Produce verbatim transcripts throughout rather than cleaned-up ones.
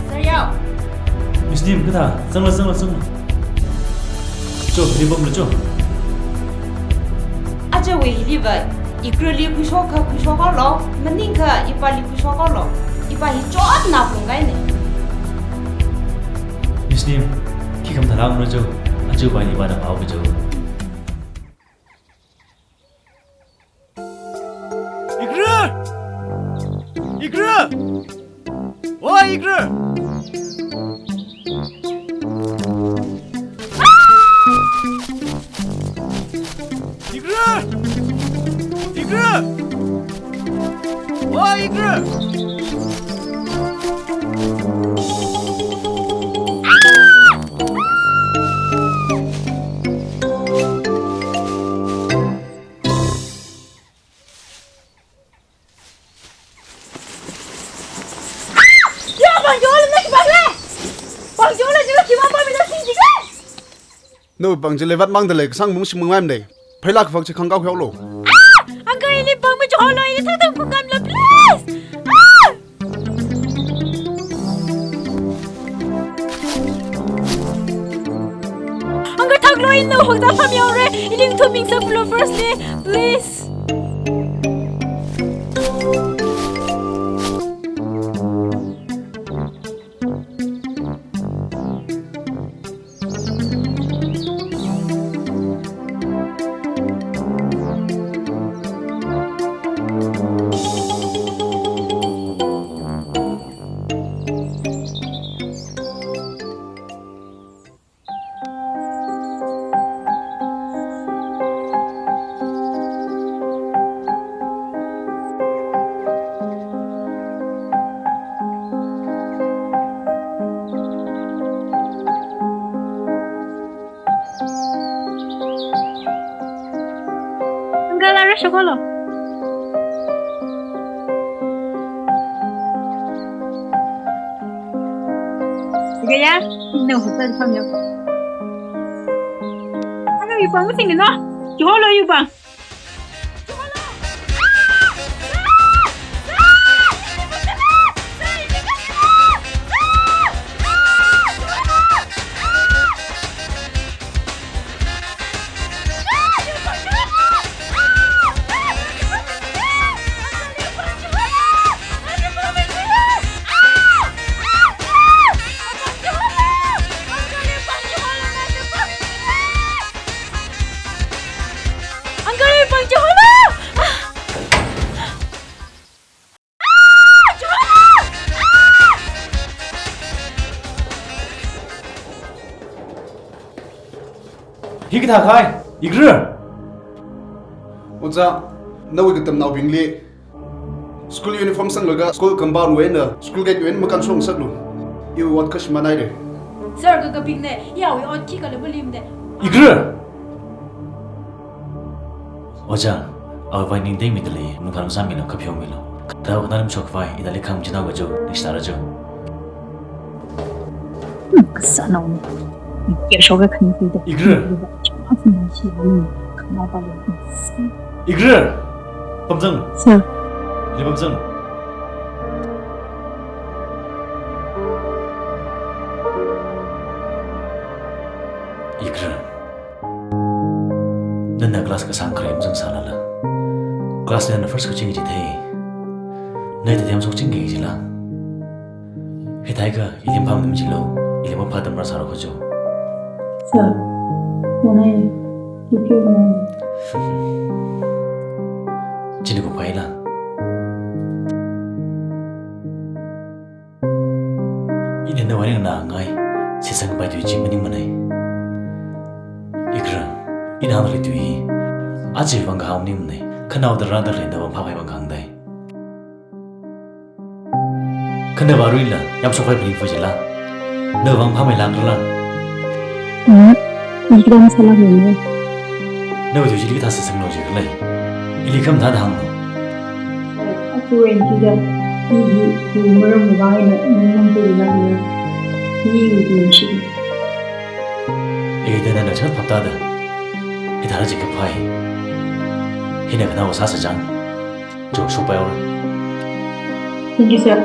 Sir Yao. Miss Lim, kathā, zanglu, zanglu, zanglu. Cho, hili pamlu cho. Aja wui hiliva, ikrali khuishok kha khuishok haolu, maningkha ipāli khuishok haolu, ipā hi chotna phungkahaina. Miss Lim, khi khamathā rānglu cho, aja wui ipāna pao cho. Ikra! Ikra! Oi, Ikra! Ikra! Ikra! Oi, Ikra! Yo, pāng jole, na khi pāng le? Pāng jole, jole, khi pāng pāng mi na khi jile? No pāng jile, vātmang dalei, kasang mung shim mung maimdei. Phaila kafak chi khangkao hiaolu. Ah! Uncle, ili pāng mi jole, ili thang thang phungkhamlu, please! Ah! Uncle, thaklu, ina hokta pham yaore, ili ngathum mingsaklu firstly, please. Uncle, ara shokolo. Gaya, no hotel pamyo. Uncle, yu pāng sing no. Jolo yu pāng. Uncle, pāng jolo! Hi kathā khai, Ikra? Ojā, nawui katamnaobingli school uniform sanglaga school compound wui eina school gate wui eina makanshungsaklu. Iwui ot kashimān haire. Sir, kakapingne, iwui ot khikhala malimde. Ikra! Ojā, awui vang ning tengmidalei, mungthar masāmilu, kapheomilu. Kathā khana lam shokvai, ina leikha machinaowa cho, ningshitara cho. Hmm, kasānao ni. Kya shoka khani pida. Ikra! Chama sini shi ni. Kama pa le. Ikra! Pamzang. Sir. Ili pamzang. Ikra. Nana class kasāng kharei mazang sālala, class li nana first kaching kaji thei. Na ithum shokching kaji la. Hithākha ithum phāmachilo, ithum phātamra sāra kho cho. Sir. Yongnai, ipi yongnai. Chili kuphaila. Ina nawui eina ngangai, shitsangpai tui chi maningmanei. Ikra, ina hāngda khalei tui hi, aja vang kahāng maningmanei, khanaoda rāda khalei nawui vang phāpai vang kahāngdei. Kha nava ruila, yamshokpai phaningpha jila. Nawui vang phāmeilākrala? Hmm, ikram sālākmana. Nawui tui chili kathā shitsanglu jikhala? Ili khamathāda hānglu. Aja eina chida, i hi, i maram vang eina, ningmang tui lākmana. Iwui tui shi. Ida nana chān phaptāda. Hithāda jikaphai. Hina khanao sāsa chang. Cho, shokpai haora. Thank you, sir.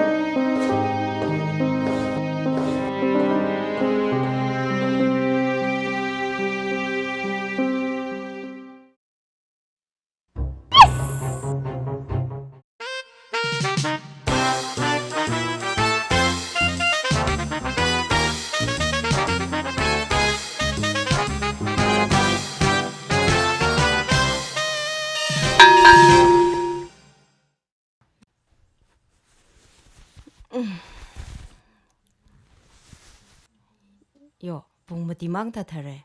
Yo, pung mati mang thāthāre.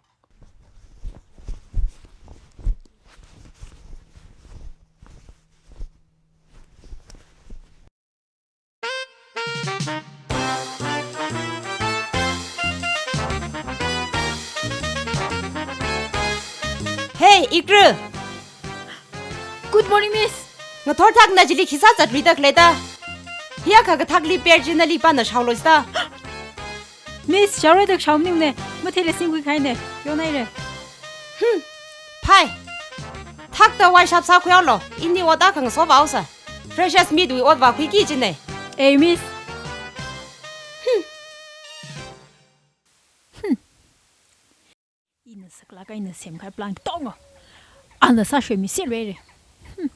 Hey, Ikra! Good morning, miss. Ngathor thakna chili khi sāzatluida khaleida. Hiya kha kathakli per china li pana shaolu sāda. Miss, shaorai da shao maningne, matheila singkhui kahaine, yongnaiye. Hmm, phai. Thakda washap sākhuihaolu, ini ot akha ngasovāhaosa. Freshers meet wui ot vākhuiki jine. Eh, miss. Hmm. Hmm. Ina saklāk eina semkahai plan katonga ana sāshoimi serhaire. Hmm.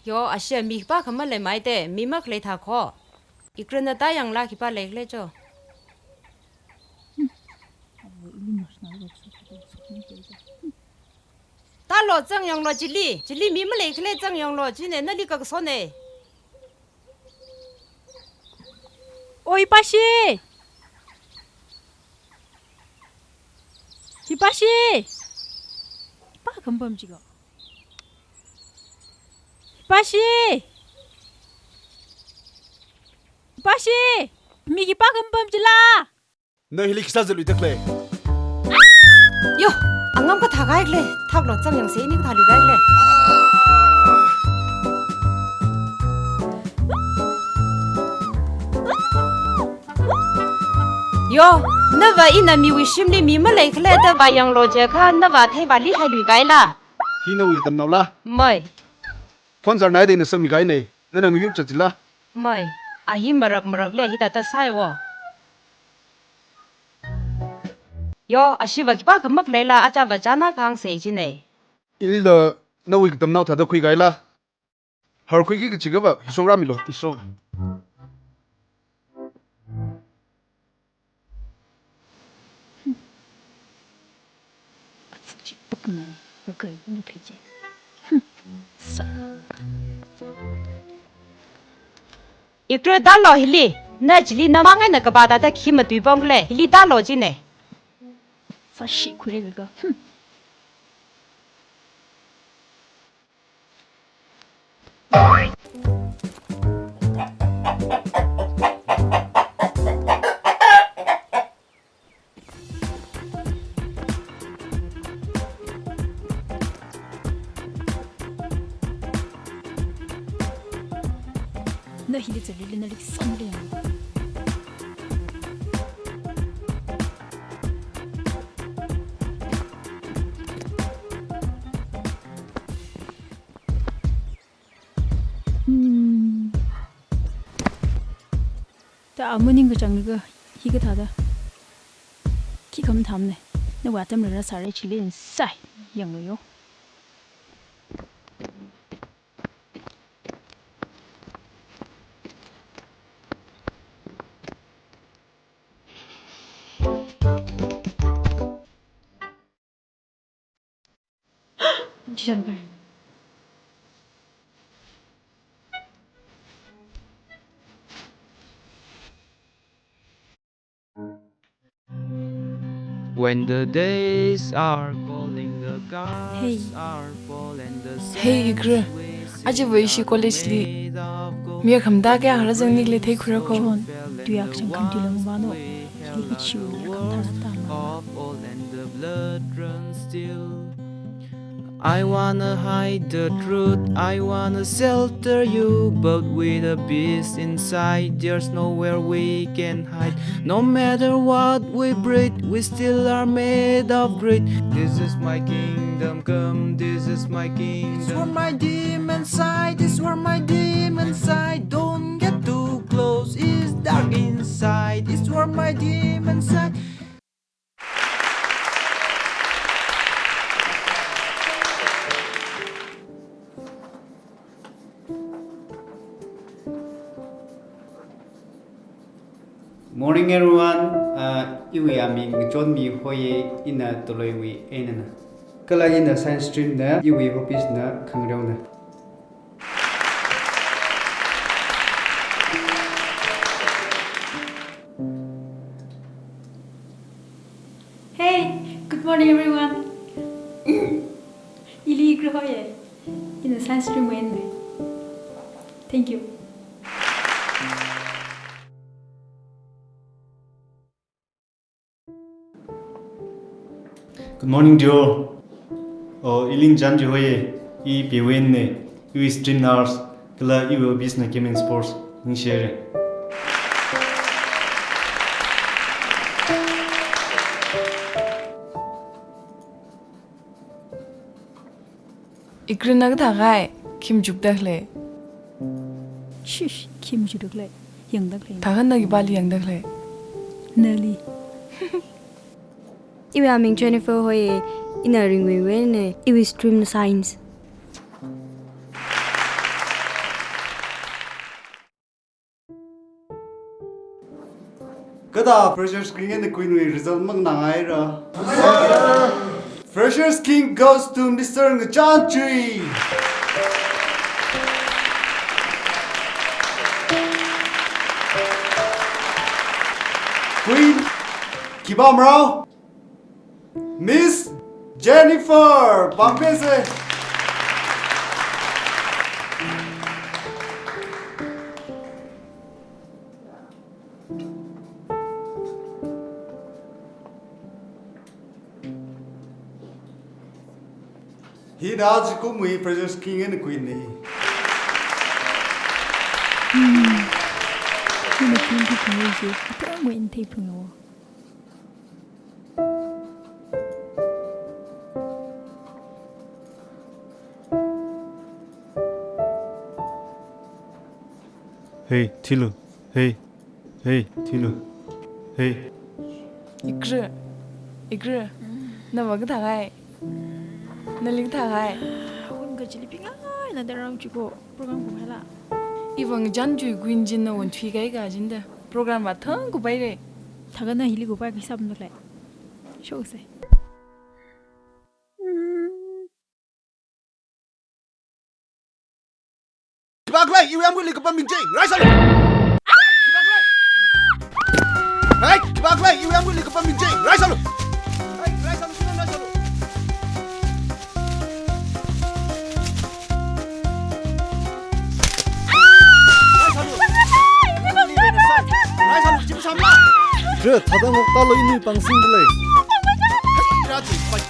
Yo, ashi mi khipākha maleimaite, mi makhalei thākho. Ikrana tāyangla khipā leikhala cho. Tālo zangyanglo chili, chili mi maleikhala zangyanglo, chine nali kakasone. Oi, Pashi! Hi Pashi! Khipākha mapam jiko. Pashi! Pashi! Mi khipākha mapam jila? Na hili khi sāzatluida khalei? Yo, angam kathā kaikhala, thaklo zangyangsa ini kathā luikaikhala. Yo, nava ina miwui shimli mi maleikhala da vāyanglo jiakha, nava theiva li hailuikaila? Hi nawui katamnaola? Mei. Phone zar naida ina sāmikahaine, nana ngayur chat jila? Mei, a hi marak marakli hithāda sāi wo. Yo, ashiva khipākha makhaleila, achāva chāna kahāngsa jine. Ilila nawui katamnao thāda khuikahaila? Harkhuiki kachi kava, hishong rāmilo, hishong. Ikra tālo hili, na chili namang eina kapā tāda khi matuipamkhala, hili tālo jine. Sāshi khuilaga. Hmm. Na hili zalili nali sānle. Hmm. Ta amu ningkachāng ni ka, hikathāda. Khikha mathāmana. Nawui atam rāra sāra chili sai. Yanglu yo. When the days are calling, the cars Hey. are full and the Hey, Ikra. Ajawui ishi college li. Miyur khamda kayā rāzangni khalei theikhuira ko. John, tuya kachangkhat tui lāngvālu. Hili kachiwui khamathā rātā mama. I wanna hide the truth, I wanna shelter you, but with a beast inside, there's nowhere we can hide. No matter what we breed, we still are made of greed. This is my kingdom come, this is my kingdom. It's where my demons hide, it's where my demons hide. Don't get too close, it's dark inside. It's where my demons hide. Morning, everyone. Uh, iwui aming John Mi Hoye, ina Toloi wui einana. Kala ina science stream na, iwui hobbies na khangareona. Hey, good morning, everyone. Ili Ikra Hoye. Ina science stream wui einana. Thank you. Good morning, dear. Oh, ili Janji Hoye, i P wui einana, iwui stream na arts, kala iwui hobbies na game and sports, ningshihaira. Ikra na kathā kahai, khi machukda khalei. Shish, khi machukda khalei, yangda khalei. Thākha na khipāli yangda khalei? Nali. Iwui aming Jennifer Hoye, ina Ringwui wui einana, iwui stream na science. Kathā freshers khing eina Queen wui result manganāngaira. Freshers khing goes to Mister Ngachan Chui. Queen, khipā marao? Miss Jennifer, pāngpesa. Hina ajakumwui freshers khing eina Queen na. Hmm. Hina Queen khi khangui chi, athang wui eina theiphunglo. Hey, thilu. Hey. Hey, thilu. Hey. Ikra. Ikra. Nava kathā kahai? Nali kathā kahai? Hun kachili pingai na darang chiko. Program kung haila. Iwui vang Janji Queen china wun thui kahai kajina da. Program va thang kupaira. Thākha na hili kupai khisam naklai. Shoksa. Khipākhala, iwui amguili kapam ming chi, raisālu. Khipākhala. Hey, khipākhala, iwui amguili kapam ming chi, raisālu. Hey, raisālu, raisālu. Raisālu. Raisālu, chim samla. Re, thāda ngoktālu, inui pāngsingda lei. Hey, raji, pai.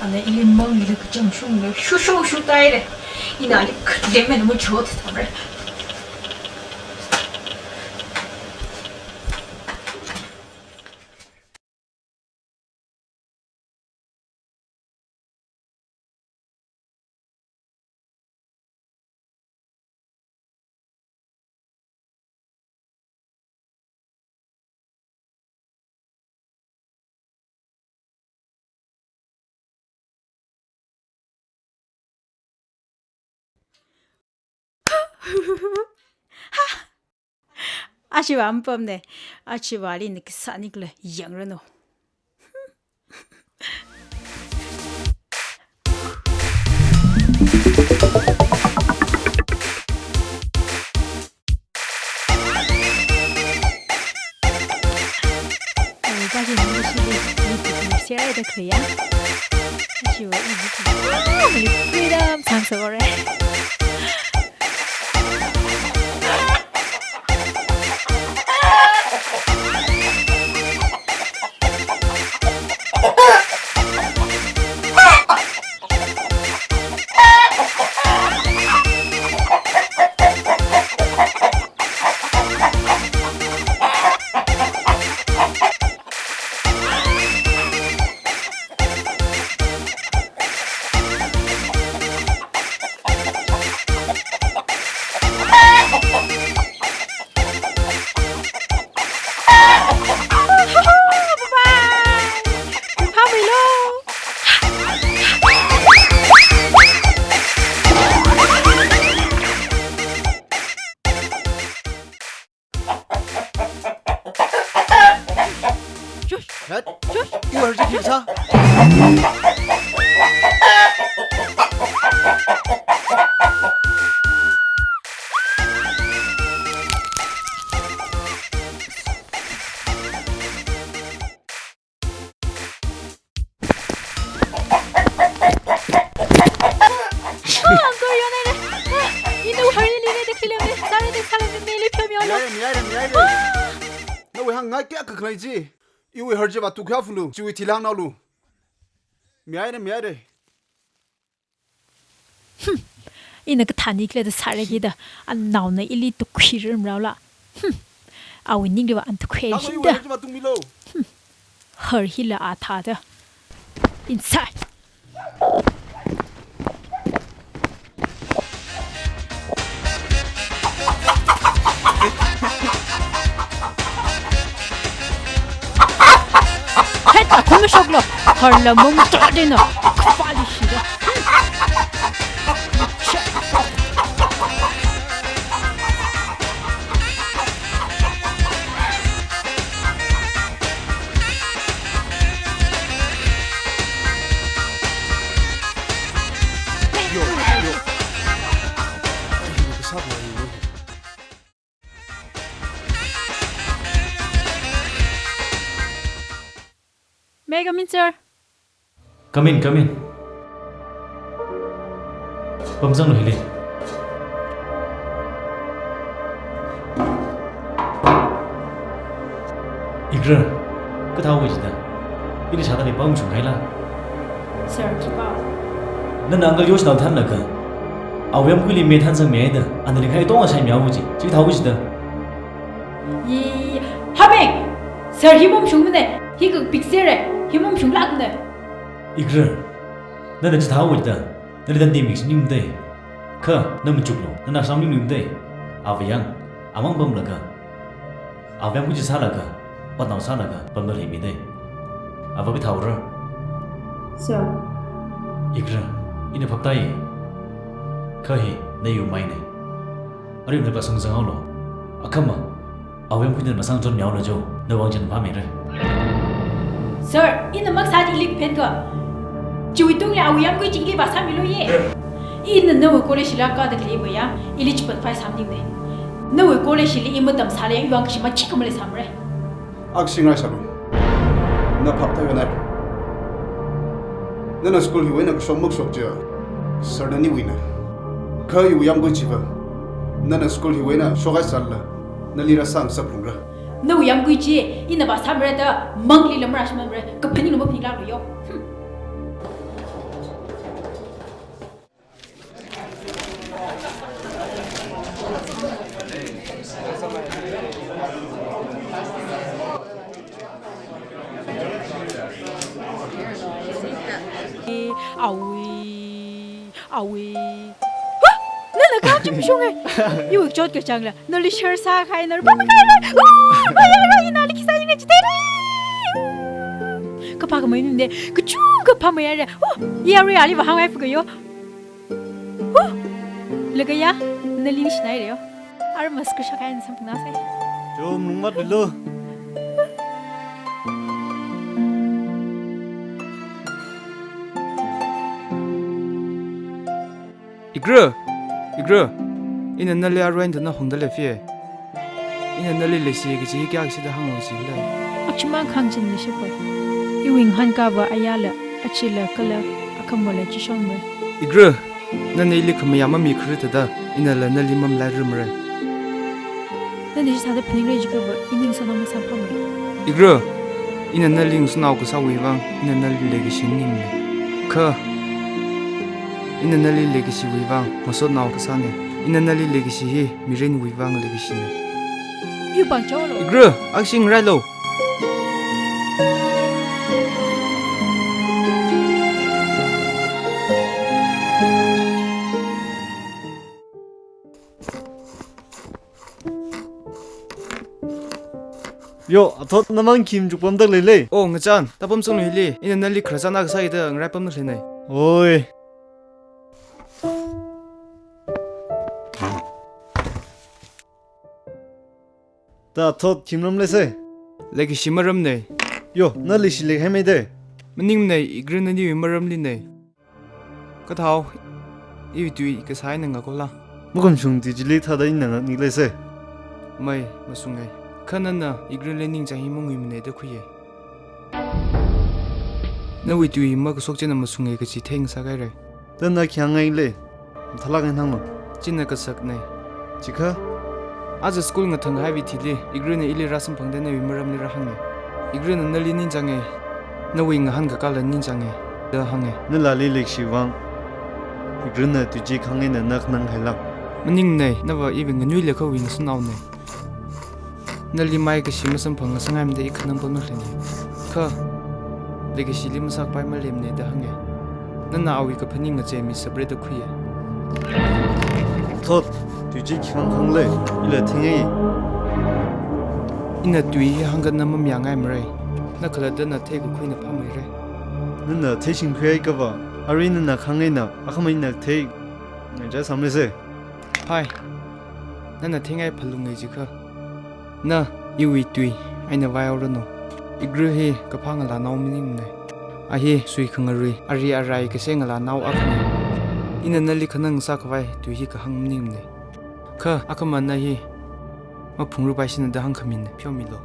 Ana ili mangli kachang shungda shushu shutāhaira. Ina ali khalemna muchot thamra. Ha! Achiva ampamne. Achivali ina kasā nikhala yangranu. Awui pāli ningkashi li, li, li, li, share da khuiya. Achiva i, i, i, freedom sāngasakhaora. Shush! Hat! Shush! Iwui harji khi sā? Ah, I'm sorry, your name. Ah, ina harli lei da khuilemne. Sorry, da sālemne, mili pheomihaolu. Mihaire, mihaire, mihaire. Ah! Nawui hāngngai kayākha khalei chi. Iwui harjiva tukhuihaolu, chiwui thili hāngnaolu. Mihaire, mihaire. Hmm. Ina kathānli khalei da sāra kida, anaona ili tukhuirarmara la. Hmm. Awui ningliva ana tukhuihaira shida. Tanglo iwui harjiva tungmilu. Hmm. Har hila athāda. Inside. Hei, akhum shoklu. Harla mung tadina. Kafali shida. Yo, yo. May I come in, sir? Come in, come in. Pamzanglu hili. Iqra, kathāhaowa jida. Ili shāda mi pamshung kahaila. Sir, khipā? Nana uncle Yoshna thanlaga, awui yamkuili mei thanzangmihaida, anali kahai katonga shāmihaowa ji. Chi kathāhaowa jida. Yi, Habing! Sir, hi mamashungmane. Hi kapik sere. Hi mamashunglākmane. Iqra, nana chithāhaowa jida. Nali tandi mik singmade. Kha, na machuklu. Nana sāmamade. Ava yang, amang pamlaga, ava yamkui chi sālaga, otnao sālaga, pamda leimide. Ava kathāhaora. Sir. Iqra, ina phaptāye. Kha hi, na iwui maine. Arui nana kasung zanghaolu. Akhama, awui yamkuina masang chonmihaolu jo, nawui vang chān phāmeira. Sir, ina makasā chi ili kaphen kha. Chiwui tungli awui yamkui chi ili vāsāmilu ye. Ina nawui college la kāda khaleiwui vang, ili chipān phāsāmane. Nawui college li i matamsālei, iwui vang kashi machikha maleisāmara. Akha singngaisālu. Na phaptāhaira. Nana school hiwui eina kashok makashok chiya, sir naniwuina. Kha iwui yamkui chiva, nana school hiwui eina shokhaisālala, nali rāsāngasaklungra. Nawui yamkui chi, ina vāsāmara da, mangli lam rāshimānmara, kaphaning maphaninglāklu yo. Hmm. Awui, awui. Ha! Nana kachim shunge. Iwui chotkachāngla, nali share sākahai, nali pamkahai. Oh, mayara, ina nali khi sāyangchithei. Kapā khamei minde, kachungkha phāmeira. Oh, yarui ali vāhāngngai fukayo. Huh! Lagaya, nali ningshinaireo. Ara mas kashak kain samphangna sai. Chom, nungmat lilo. Igru! Igru! Ina nali aruin tana hongda leifie. Ina nali leishi kaji hi kayākha shida hānglu kaji le. Akshimang khangchin leishipoi. Iwui ngahānkava ayala, achila kala, akhamaola chishonmara. Igru! Nana ili khamayā mamikharar thāda, inala nali mamalairarmara. Nana chithāda phaningra jiakhava, i ning sānao masamphangra. Igru, ina nali ngasotnao kasāwui vang, ina nali leikashi maningnei. Kha, ina nali leikashiwui vang, ngasotnao kasānei. Ina nali leikashi hi, mirinwui vang leikashina. Yupang cholo. Igru, akshing railo. Yo, Athot namang khi machuk pamda leilei. Oh, ngachan, tāpamsanglu hili, ina nali khararchan akha sākida ngarai pamda leinei. Oi. Da Athot khi maram leisei? Leikashi maramnei. Yo, na leishi leihaimeidei? Maningmanei, Igru naniwui maramlinei. Kathao, iwui tui kasā eina ngakola. Makumshung tui chili thāda ina ngakni leisei? Mai, masungei. Kha nana, Igruli ningchāng hi manguimanei da khuiye. Nawui tui makashok china masungei kachi theingasakhairei. Da na khi hāngngai lei? Mathālāk eina hānglu. China kasaknei. Chikha? Aja school ngathang kahaiwui thili, Igruna ili rāsamphangda nawui maramli rāhāngnei. Igruna nali ningchāngei, nawui ngahānkakāla ningchāngei, da hāngei. Nala ili leikashi vang, Igruna tui chi khang eina na khanang haila? Maningmanei, nava iwui nganuilakha wui ngasotnaonei. Nali maikashi masamphangngasakngaimada i khanang pamda leinei. Kha, leikashili masākapai maleimanei da hāngei. Nana awui kaphaning ngacheimi separate da khuiye. Thot, tui chi khi vang khang lei, ila theingai. Ina tui hi hāngkha na mamayāngaimarei. Na khalatta na theikakhuina phāmeirei. Nana theishingkhuihaiakhava, arui nana khang eina, akhama ina theingaichisam leisei. Hai, nana theingai phalungngai jikha. Na, iwui tui eina vaihaoranu. Igru hi kaphā ngalānao maningmanei. A hi suikhangarui, ari arai kasā ngalānao akhanei. Ina nali khanang sākhavai tui hi kahāng maningmanei. Kha akhama na hi maphungrarpaishina da hāngkhamina, pheomilu.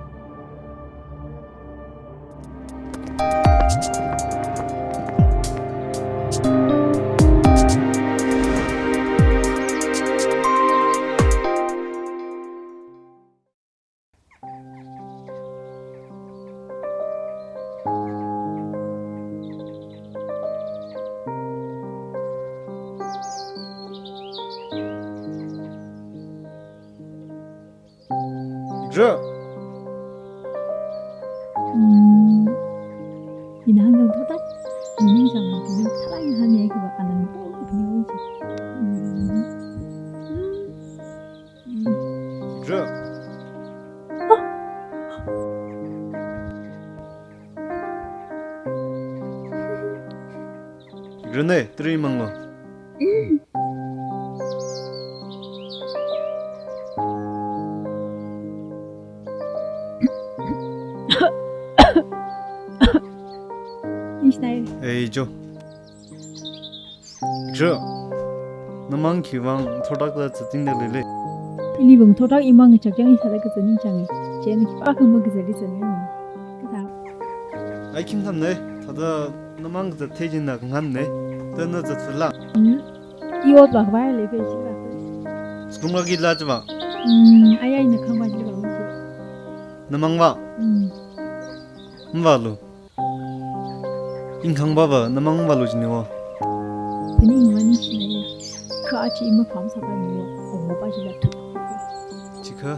Igru. Hmm. Ina hāngkhanang thotda, ina ningchāngkhanang thotda, ina hāngkhanang thotda, ina hāngkhanang thotda. Hmm. Hmm. Igru. Ah. Igrunei, tui manglu. Ningshinai. Ei, jo. Igru. Namang khivang thotda kazat sātingda leilei? Ili vang thotda imang chakchang i sāda kazat ningchāngei. Chieina khipākha makazatli zatngai. Kathā. Ai khim thamnei, thāda namang kazat thei china khanganei, da na zatfala. Hmm. I ot vākhavai lei phe chila. Skunglākila chiva. Hmm, ai ai na khangvai chila vāmi chi. Namangva. Hmm. Mavālu. Ina khangvava namang vālu chiniwo. Phaninga ningshinaiye. Kha achi ima kham sāpainiwo. Awuva chila thut. Chikha.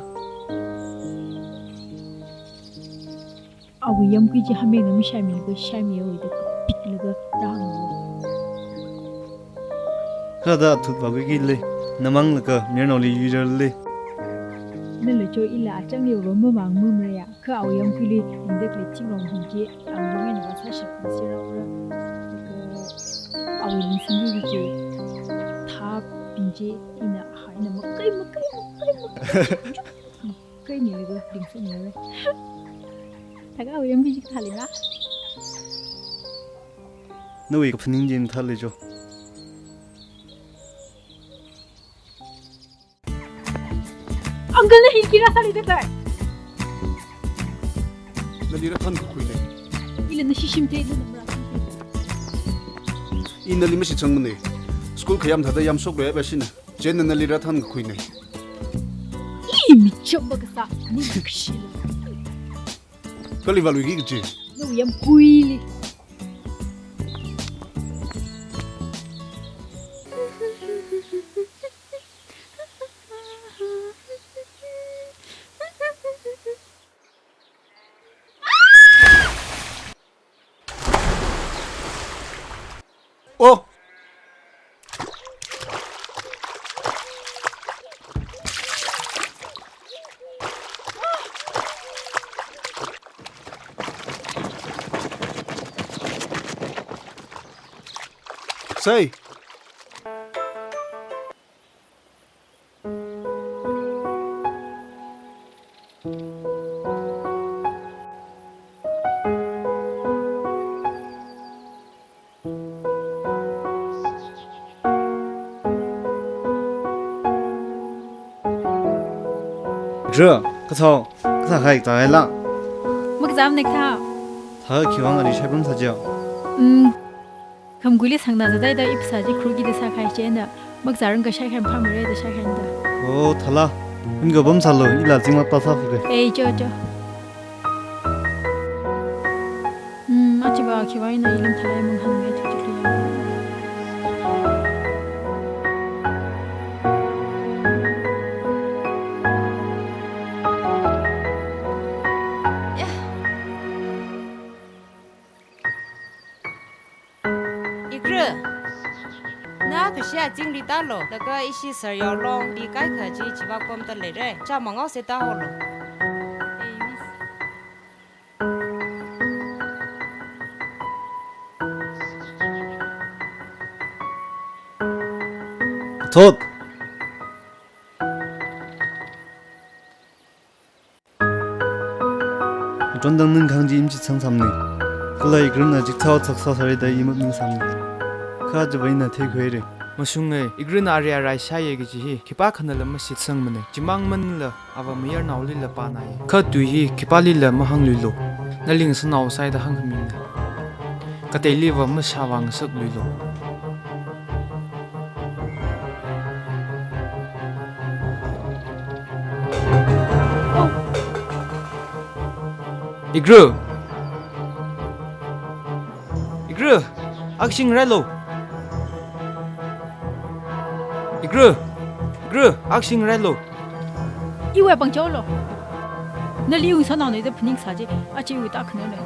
Awui yamkui chi hamei na mishaimi, kha shaimi awui da kapitlaga rāhānga. Kha da thut vākhuiki lei, namanglaga mayarnaoli yuirarlei. Nala cho ila achangli romamang mumraya, kha awui yamkuili ringda khalei thingrong hung chi, ang yong eina vāsāshap sirāra. Kha awui ningsingli chi, thap Pingje, ina, ha, ina, makai, makai, makai, makai. Makai ni lego, ding se ni lego. Thākha, uyam biji thali na. Nawui kaphaning jin thali jo. Uncle na hi kira sali de kai. Nali rāthankakhui ne. Ila na shishim te, ila na mara. Ina nali mashitsangmane. School khayam thāda yamshok loi ba shina. Chieina nali rāthankakhui ne. I mi chop ba kasa, ni kashi. Kali valui ki kachi. Nawui yamkuili. Oh! Sai. Dra, kathao, kathā khai ta la. Makazam ne kathao. Thā khiwuivang ari shaipam sāja. Mm. Khamkuili sangna zadaida ipsa ji khrukida sākahai chieina. Makazarang kashai khan phamare da shai khan da. Oh, thala. Hun ka bam salo, ila zingla ta sāfure. Eh, jo, jo. Hmm, achiva khiwuivang ina ilim thalai mang hāngai thuchikli. Ikra, na kashia zingli talo, laga ishi sir yao long, di kai khaji chiva pamda leire, cha mangao se ta holo. Thot. Aton dang ningkhang ji imchitsang samne. Kala Ikrana jikthao chaksa sāre da i makning samne. Kha chiva ina theikhuire. Mashunge, Ikrana ari arai shāye kaji hi, khipākhana la mashitsangmane. Chimang maningla, ava mayarnaolila pānai. Kha tui hi, khipālila mahāngluilo. Nali ngasānao saida hāngkhamine. Kateiliva mashāvāngasakluilo. Ikra! Ikra! Akshing railo! Ikra! Ikra! Akshing railo! Iwui pāng cholo. Nali ungsānaone da phaning sāje, aja iwui ta khanone.